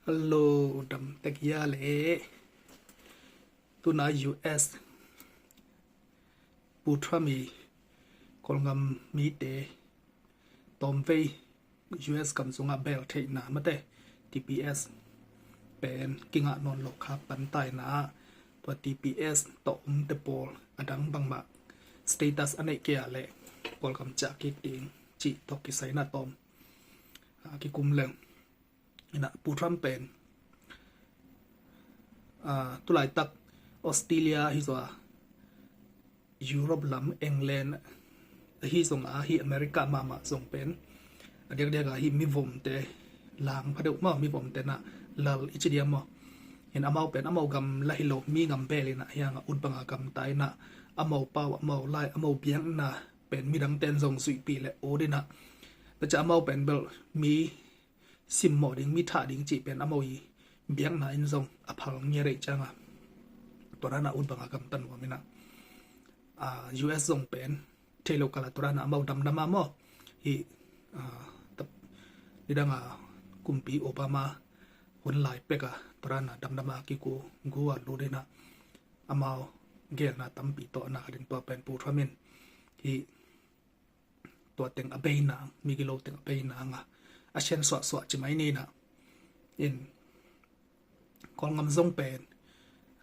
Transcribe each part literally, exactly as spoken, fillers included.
Hello, dam tek hia le. Tuna U S Pu Trump i Kawlgam mite tawmvei U S gam sungah bel theihna mate T P S pen kingah nawn lo khak pan taina ah tua T P S tawh omte pawl a dang bangmah status a neih kei ah le Kawlgam ciah kik ding cih tawh kisaina tawm a kikum leng. Ina Pu Trump pen, ah, tulaitak Australia ahi zong a, Europe lam, England ahi zong a, hi America mahmah zong pen a diakdiak a hi mivomte lang pha deuh maw, mivomte na lal i ci diam maw. Hin amau pen amau gam la hi lo, mi gam bel ina hiang a ut banga gam ta ina amau pau, amau lai, amau biakna pen midangte in zong zuihpih le ut ina. Tua ciah amau pen bel mi simmawh ding, mi thah ding cih pen amau i biakna in zong a phal ngia rei cianga tua dana ut banga gamta nuam ina. Ah, U S zong pen thei lo kala tua dana amau damdama maw. Hi, ah, tap, nidanga kumpi Obama hun lai peka tua dana damdama kiku gu a lut ina amau gelna tampi tawh na khatin tua pen Pu Trump in hi tua teng a bei nang, migilo teng a bei nang a, a sian suahsuah ci mai nina. In Kawlgam zong pen,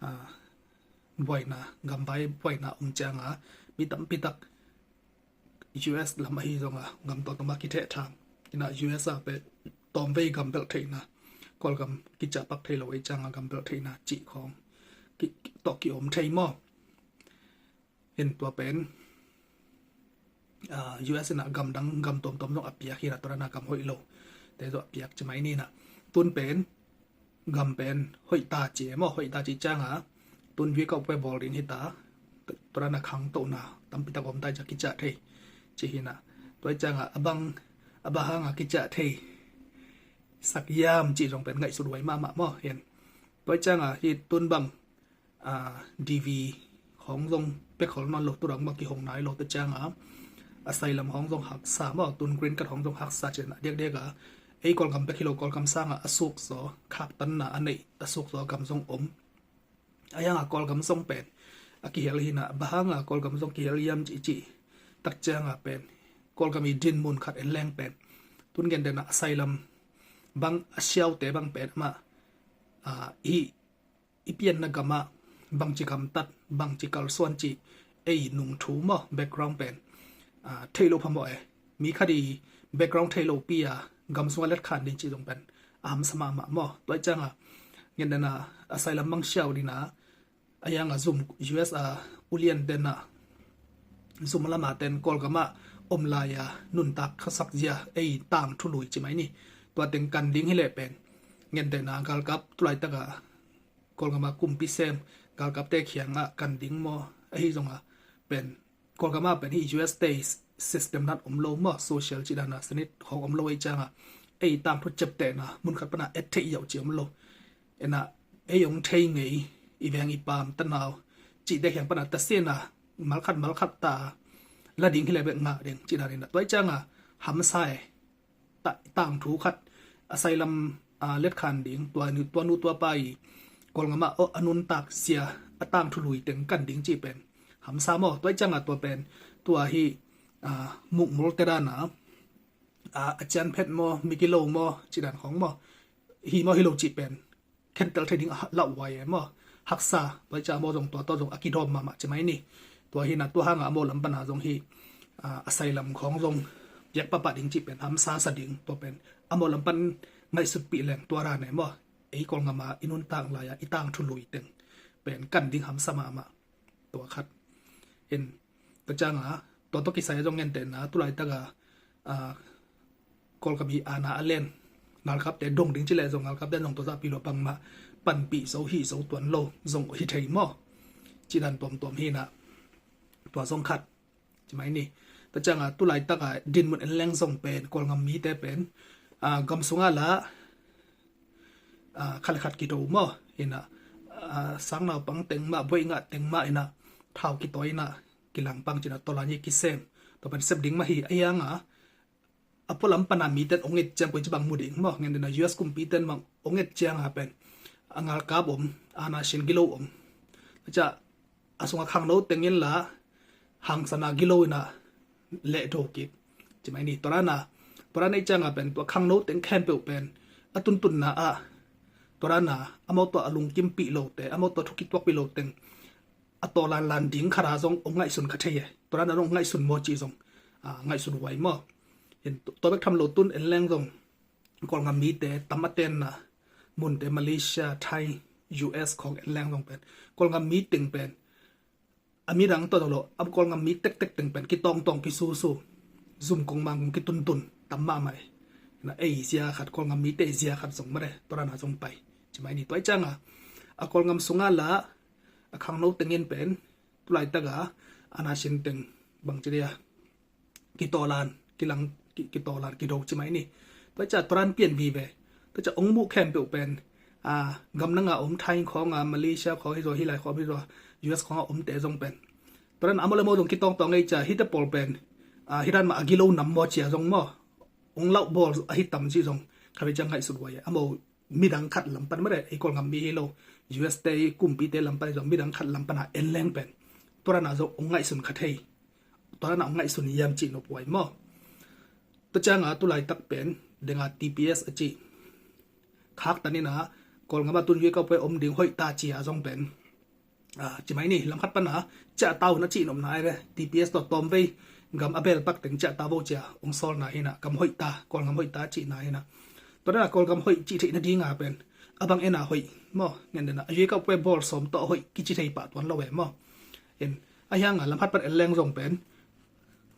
ah, buaina, gamvai buaina om cianga mi tampitak U S lam ahi zonga gam tawhtawma kitheh thang ina U S a pen tawmvei gam belh theihna, Kawlgam kiciahpak thei lo ei cianga gam belh theihna cih khawng ki, ki, tawh kiom thei maw. Hin tua pen, ah, U S ina gam dang gam tuamtuam zong a piak hina tua dana gam hoih lo te zong a piak ci mai nina. Tun pen gam pen hoih ta ci e maw, hoih ta ci cianga tun vika upe bawl ding hita tua dana khangtohna tampitak om ta i ciah kiciah thei ci hina. Tua i cianga a bang a bang hanga kiciah thei sak hiam cih zong pen ngaihsut huai mahmah maw. Hin tua i cianga hi tun bang ah, D V khawng zong pek khol nawn lo, tu dang bang kihong nai lo te cianga asylum khawng zong haksa maw, tun green card khawng zong haksa cih ina diakdiak a ei Kawlgam pek hi lo, Kawlgam sanga a sukzaw khaktanna a neih a sukzaw gam zong om. A hianga Kawlgam zong pen a kihel hina, bang hanga Kawlgam zong kihel hiam cih cih tak cianga pen Kawlgam i dinmun khat en leng pen tun gentehna asylum bang a siaute bang pen amah, ah, hi i pianna gamah bangci gamtat, bangci kalsuan cih ei nungthu maw, background pen, ah, thei lo phamawh e. Mi khat i background thei lopi a gam sungah letkhan ding cih zong pen a hamsa mahmah maw. Tua i cianga gentehna asylum bang siau dina a hianga zum U S a ulian tena zum lama ten Kawlgamah om lai a nuntak khasak zia ei tangthu lui ci mai ni. Tua teng kan ding hi leh pen gentehna galkap tulaitaka Kawlgama kumpi sem galkapte khiangah kan ding maw? Ahi zonga pen Kawlgama pen hi U S te system nat om lo maw, social cih dana sanit khawng om lo ei cianga ei tangthu ciaptehna mun khat pana et theih iauh ci om lo. Ena ei ong thei ngei i veng i pam tanau cihte khiang pana ta sena malkhat malkhat ta la ding hi le bek ngah ding cih dan ina tua ei cianga hamsa e. Ta, tangthu khat asylum, a, letkhan ding tua nu tua, nu tua pa i Kawlgamah a nuntak zia a tangthu lui teng kan ding cih pen hamsa maw? Tua i cianga tua pen tua hi, a, mukmul te dana, a, a cian phet maw, miki lo maw, cih dan khawng maw, hi maw hi lo cih pen khentel thei ding a lauhuai e maw? Haksa, tua i cianga maw zong tua tawh zong a kidawm mahmah ci mai ni. Tua hina tua hanga maw lam pana zong hi, a, asylum khawng zong piak pahpah ding cih pen hamsa sa ding tua pen a maw lam pan ngaihsutpih leng tua dan e maw? Ei Kawlgama i nuntak lai-a i tangthu lui teng pen kan ding hamsa mahmah. Tua khat in tua cianga tua tawh kisai a zong gentehna tulaitaka, a, Kawlgam i ana a len ngalkapte dong ding ci leh zong ngalkapte zong tua zahpi lo bangmah panpih zo hi zo tuan lo zong hi thei maw? Cih dan tuamtuam hina tua zong khat ci mai ni. Tua cianga tulaitaka dinmun en leng zong pen Kawlgam mite pen, a, gam sungah lah, a, khat le khat kido maw? Ina, a, sang naupang teng mah, buaih ngah teng mah ina thau kitawi ina kilangpang cina tawlan i kisem tua pen sep ding mah hi a hianga a pualam pana miten ong et ciang koi ci bang mu ding maw. Ngen dena U S kumpi ten bang ong et cianga pen a ngalkap om, ana sin gilo om. Tua ciah a sunga khangno teng inla hangsana gilo ina lehdo kik ci mai ni. Tua dana, tua dana i cianga pen tua khangno teng khempeuh pen a tuntunna ah tua dana amau tua a lungkimpih lote, amau tua thukituakpih lo teng a tawlanlan ding khata zong ong ngaihsun kha thei e. Tua dana zong ong ngaihsun maw cih zong ngaihsun huai maw. Tua bek tham lo tun en leng zong Kawlngam mite tam a tenna munte Malaysia, Thai, U S khawng en leng zong pen Kawlngam mi teng pen a midang tawh zong lo, a Kawlngam mi tektek teng pen kitawngtawng, kisusu, zum kong mang kong kituntun tam mahmah e. Na ei zia khat, Kawlngam mite zia khat zong mare, tua dana zong pai ci mai ni. Tua i cianga a Kawlngam sunga la a khangno tengin pen tulaitaka ana sin teng bang ci dia kitawlan, kilang, ki, kitawlan, kido ci mai ni. Tua ciah tua dan pian vive. Tua ciah ong muh khempeuh pen a, gam nanga om Thai khawnga, Malaysia khawng hi zaw, hi lai khawng hi zaw, U S khawnga omte zong pen tua dan amau le mau zong kitawngtawng ei ciah hite pawl pen a, hi dan mah a gilo nam maw cia zong maw ong lauh bawl ahi tam cih zong khatvei ciang ngaihsut huai e. Amau midang khat lam pan mare, ei Kawlngam mi hi lo, U S te kumpite lam pan hi zong midang khat lam pana en leng pen tua dana zong ong ngaihsun kha thei, tua dana ong ngaihsun hiam cih nop huai maw. Tua cianga tulaitak pen denga T P S a cih khaktan ina Kawlngam a tun U S kaupai om ding hoih ta cia zong pen a, ci mai ni, lam khat pana ciah ta un a cih nopna ai ve. T P S tawh tawmvei gam a belpak teng ciah ta vo cia ong sawlna hina, gam hoih ta, Kawlngam hoih ta cihna hina. Tua dana Kawlgam hoih cih theih nadinga pen a bang ena hoih maw. Ngen dena a U S kaupai bawl sawm tawh a hoih kici thei pah tuan lo e maw. En, a hianga lam khat pan en leng zong pen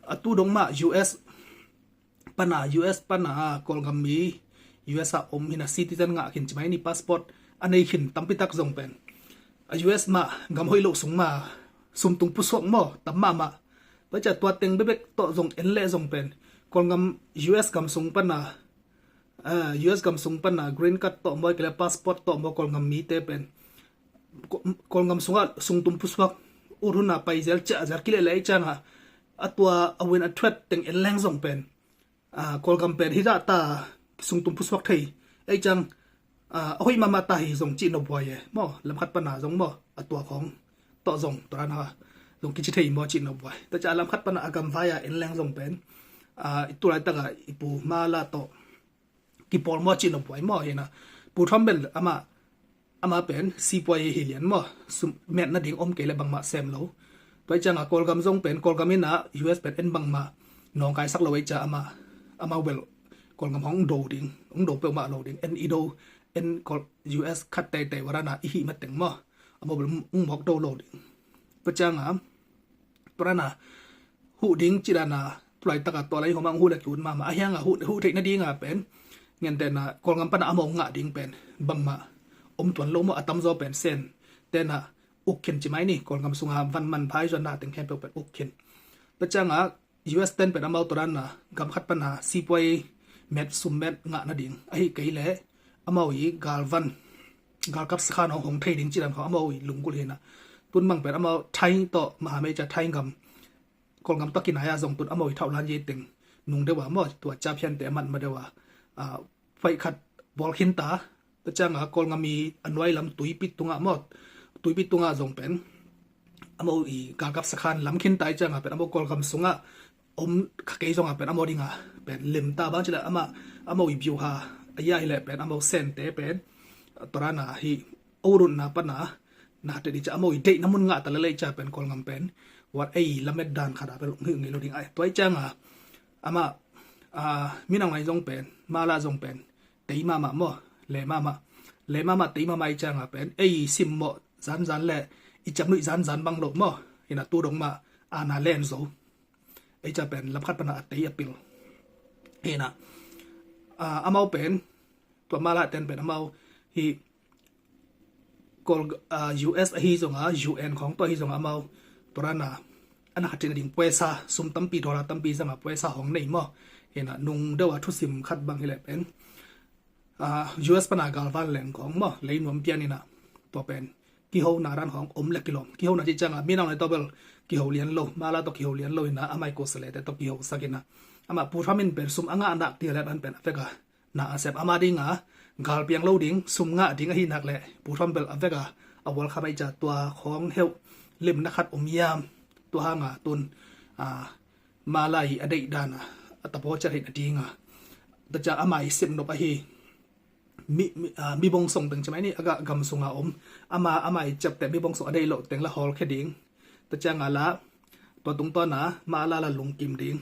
a tu dong mah U S pana, U S pana Kawlgam mi U S a om hina citizen ngah khin ci mai ni, passport a nei khin tampitak zong pen a U S mah gam hoih loh sung mah sumtung pusuak maw tam mahmah. Tua ciah tua teng bekbek tawh zong en leh zong pen Kawlgam U S gam sung pana, a, U S gam sung pana green card tawh maw, kile passport tawh maw Kawlgam mite pen Kawlgam sungah sungtum pusuak, ut huna paizel ciahzel kileh leh ei cianga a tua a win a thuat teng en leng zong pen a, Kawlgam pen hi zah ta sungtum pusuak thei ei ciang a, a hoih mahmah ta hi zong cih nop huai e maw. Lam khat pana zong maw a tua khawng tawh zong tua dana zong kici thei maw cih nop huai. Tua ciah a lam khat pana a gam vai a en leng zong pen a, i tulaitaka i pu Mala tawh kipawl maw cih nop huai maw hina. Pu Thawm pen amah, amah pen sipuai hi lian maw, sum met nading om kei le bangmah sem lo. Tua i cianga Kawlgam zong pen Kawlgam ina U S pen en bangmah nawngkaisak lo ei cia amah, amah bel Kawlgam hong do ding, hong do peuhmah lo ding, en i do, en Kawl, U S khat teitei ua dana i hih mateng maw, amah bel hong mawk do lo ding. Tua cianga tua dana huh ding cih dana tulaitaka tua lai homa hong huh le ki-ut mahmah. A hianga huh, huh theih nadinga pen ngentena Kawlgam pana amah hong ngah ding pen bangmah om tuan lo maw, a tamzaw pen Sen tena uk khin ci mai ni. Kawlgam sunga van manpha i zuanna teng khempeuh pen uk khin. Tua cianga U S ten pen amau tua dana gam khat pana sipuai met, sum met ngah nading ahi kei leh amau i galvan, galkap sakhan hong hong thei ding cih dan khawng amau i lunggulh hina. Tun bang pen amau Thai tawh mahamei cia Thai gam, Kawlgam tawh kinai a zong tun amau i thauhlan ye teng nung deuh a maw, tua ciaphiante a mat ma deuh a, a, faih khat bawl khinta. Tua cianga Kawlgam i a nuai lam Tuipi tungah maw, Tuipi tungah zong pen amau i galkap sakhan lam khinta i cianga pen amau Kawlgam sungah om kha kei zonga pen amau dinga pen lemta bang cih leh amah, amau i biuha a ia hileh pen amau Sente pen tua dana hi, a ut utna pana na teh di cia amau i deihna mun ngah ta lelei cia pen Kawlgam pen wat ei lamet dan khata pen hong hi ngei lo ding ai. Tua i cianga amah, a, minang lai zong pen, Mala zong pen tei mahmah maw, le mahmah, le mahmah tei mahmah i cianga pen ei simmawh zanzan le i ciamnuih zanzan bang lo maw. Hina tu dong mah ana len zo. Ei cia pen lam khat pana a tei a pil hina. A, amau pen tua Mala ten pen amau hi Kawl, a, U S ahi zonga, U N khawng tawh ahi zonga amau tua dana a na khat cih nading puaisa, sum tampi, dollar tampi zanga puaisa hong nei maw. Hina nung deuh a thusim khat bang hileh pen a, U S pana galvan leng khawng maw, lei nuam pian ina tua pen kihona dan khawng om le kilawm. Kihona cih cianga minang lai tawh bel kiho lian lo, Mala tawh kiho lian lo ina amai ko Salete tawh kiho sak ina Amah Pu Trump in pen sum a ngah nak ding a let an pen a vek a na a sep ama dinga galpiang lo ding, sum ngah ding ahi nak leh Pu Trump bel a vek a, a hual kha mai ca tua khawng heuh limna khat om hiam? Tua hanga tun a mala i a deih dana a tapaw ciat hi a dinga, tua ciang ama i sepnop ahi mi, mi, a, mi bongsong teng ci mai ni, a gam sunga om ama, ama i ciapteh mi bongsong a deih loh teng la hawlkhia ding. Tua cianga la tua tungtawna mala la lungkim ding.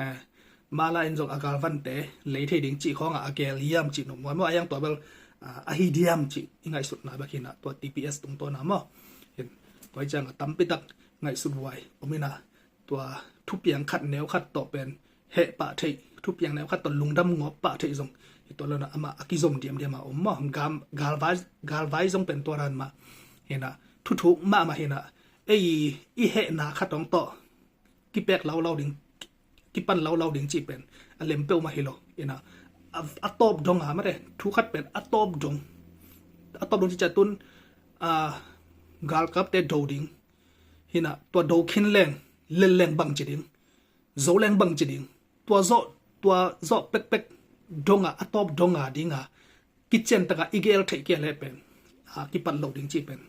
Eh, mala in zong a galvante lei thei ding cih khawnga a gel hiam cih nop nuam maw? A yang tua bel, ah, ahi diam cih i ngaihsutna bek hinah tua T P S tungtawna maw? Hin, tua hi cianga tampitak ngaihsut huai om inah tua thupiang khat neu khat tawh pen heh pah theih, thupiang neu khat tawh lungdam ngawp pah theih zong hi tua lona amah a kizom diamdiama om maw? Gal, galvai, galvai zong pen tua dan mah hinah thuthuk mahmah hinah ei i hehna khat hong tawh kipek laulau ding, kipan laulau ding cih pen a lem peuhmah hi lo. Inah a, a tawp dong a mate thu khat pen a tawp dong, a tawp dong cih ciah tun a galkapte do ding hinah tua do khin leng lel leng bangci ding, zo leng bangci ding, tua zawh, tua zawh pekpek donga a tawp donga dinga kician taka i gel theih kia leh pen a kipat loh ding cih pen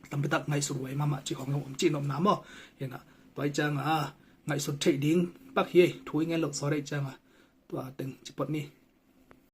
tampitak ngaihsut huai mahmah cih khawng zong om cih nopna maw? Hinah tua hi cianga ngaihsut theih ding pak hi ei, thu i ngen loh sawt ei cianga tua teng cipot ni.